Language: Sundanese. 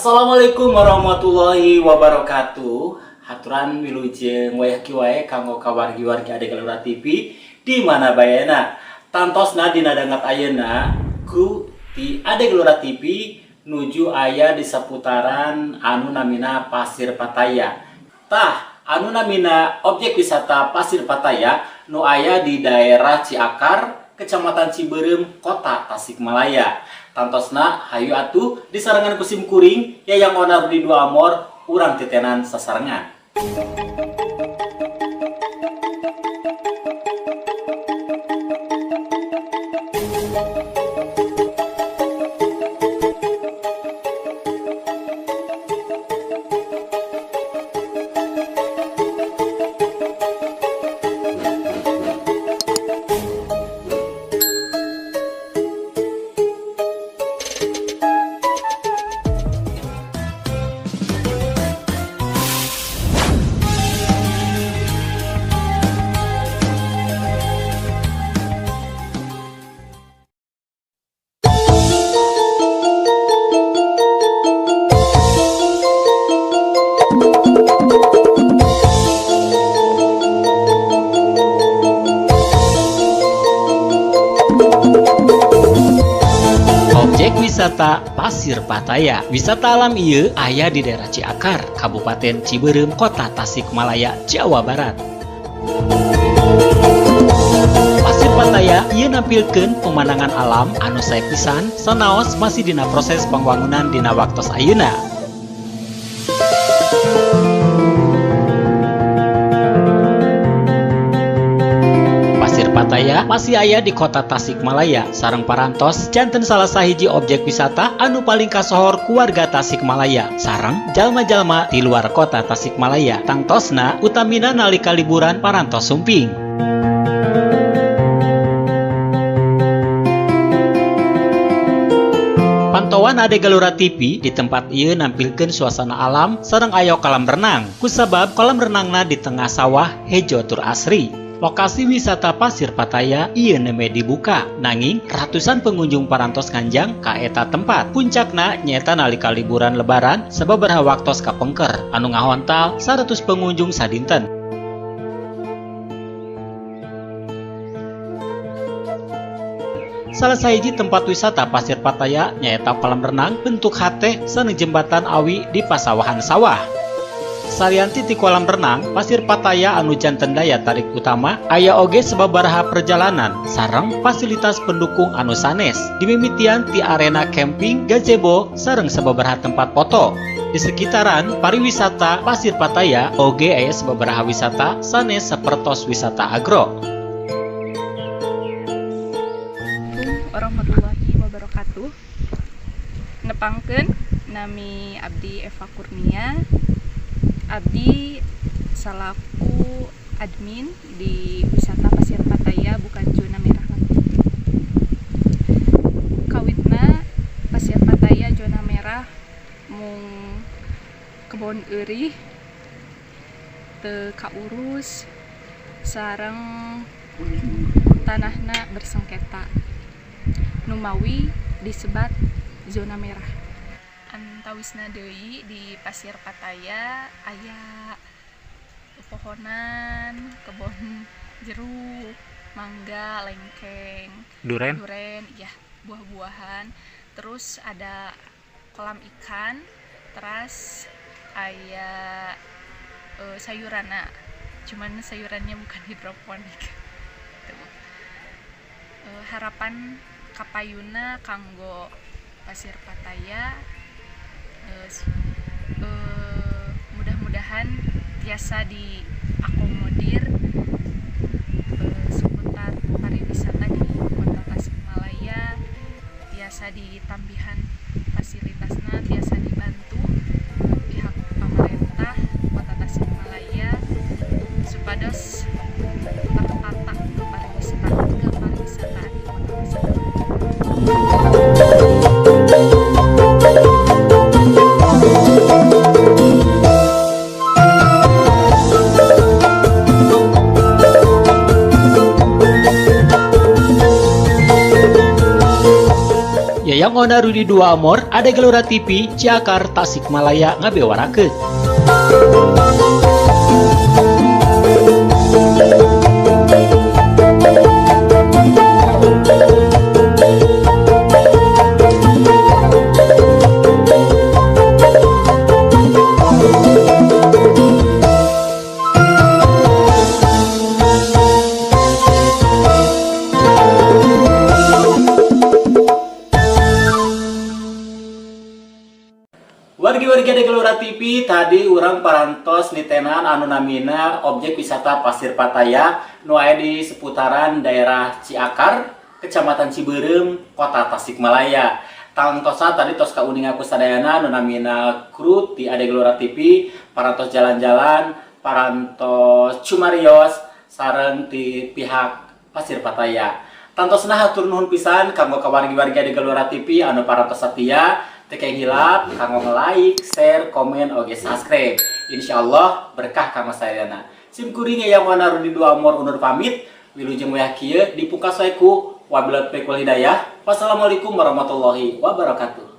Assalamualaikum warahmatullahi wabarakatuh. Haturan wilujeng wayah kieu wae kanggo kawargi-wargi Ade Galura TV di mana bae ayana. Tantosna dina danget ayeuna ku ti Ade Gelora TV nuju aya di seputaran anu namina Pasir Pataya. Tah, anu namina objek wisata Pasir Pataya nu aya di daerah Ciakar, Kecamatan Cibeureum, Kota Tasikmalaya. Tantosna hayu atuh disarengan ku sim kuring Yayang Onar di Dua Amor, urang titenan sasarengan. Objek wisata Pasir Pataya. Wisata alam ieu aya di daerah Ciakar, Kabupaten Cibeureum, Kota Tasikmalaya, Jawa Barat. Pasir Pataya ieu nampilkeun pemandangan alam anu sae pisan sanaos masih dina proses pembangunan dina waktos ayeuna. Pasir Pataya masih aya di Kota Tasikmalaya sareng parantos janten salah sahiji objek wisata anu paling kasohor ku warga Tasikmalaya sareng jalma-jalma di luar Kota Tasikmalaya, tangtosna utamina nalika liburan parantos sumping. Pantauan Ade Galura TV di tempat ieu nampilkeun suasana alam sareng aya kolam renang, kusabab kolam renangna di tengah sawah hejo tur asri. Lokasi wisata Pasir Pataya ieu nembe dibuka, nanging ratusan pengunjung parantos nganjang ka eta tempat. Puncakna nyaeta nalika liburan Lebaran sababaraha waktos kapengker anu ngahontal 100 pengunjung sadinten. Salah sahiji tempat wisata Pasir Pataya nyaeta kolam renang bentuk hate sareng jembatan awi di pasawahan sawah. Salianti ti kolam renang, Pasir Pataya anu janten daya tarik utama aya oge sababaraha perjalanan sareng fasilitas pendukung anu sanes dimimitian ti arena camping, gazebo, sareng sababaraha tempat foto. Di sekitaran pariwisata Pasir Pataya oge aya sababaraha wisata sanes sapertos wisata agro. Warahmatullahi wabarakatuh. Nepangkeun nami abdi Eva Kurnia. Abdi salaku admin di wisata Pasir Pataya, bukan zona merah lagi. Kawitna Pasir Pataya zona merah mung kebon eurih, teu kaurus, sareng tanahna bersengketa. Numawi disebat zona merah. Antawisna deui di Pasir Pataya aya pepohonan, kebon jeruk, mangga, lengkeng, duren, duren, ya, buah-buahan. Terus ada kolam ikan, terus aya sayurana. Cuman sayurannya bukan hidroponik. Tuh. Harapan kapayuna kanggo Pasir Pataya, mudah-mudahan tiasa diakomodir seputar pariwisata di Kota Tasikmalaya, tiasa ditambihan fasilitasna, tiasa dibantu pihak pemerintah Kota Tasikmalaya supados tertata kepariwisataan di Kota Tasikmalaya. Yang Ona Rudi Dua Amor, Ade Gelora TV, Ciakar, Tasikmalaya, ngabewarakeun. Wargi-wargi Ade Gelora TV, tadi urang parantos nitenan anu namina objek wisata Pasir Pataya nu aya di seputaran daerah Ciakar, Kecamatan Cibeureum, Kota Tasikmalaya. Tangtosa tadi tos kauninga ku sadayana nu namina kru di Ade Gelora TV, parantos jalan-jalan, parantos cumarios sareng di pihak Pasir Pataya. Tantosna hatur nuhun pisan kanggo kawargi-wargi Ade Gelora TV anu parantos setia, teu hilap kanggo nge-like, share, komen, oge subscribe. Insya Allah berkah kanggo sadayana. Sim kuring yang mana Rudi Dua Amor undur pamit. Wilujeng wayah kieu dipungkas wae ku wabillahi taufiq wal hidayah. Wassalamualaikum warahmatullahi wabarakatuh.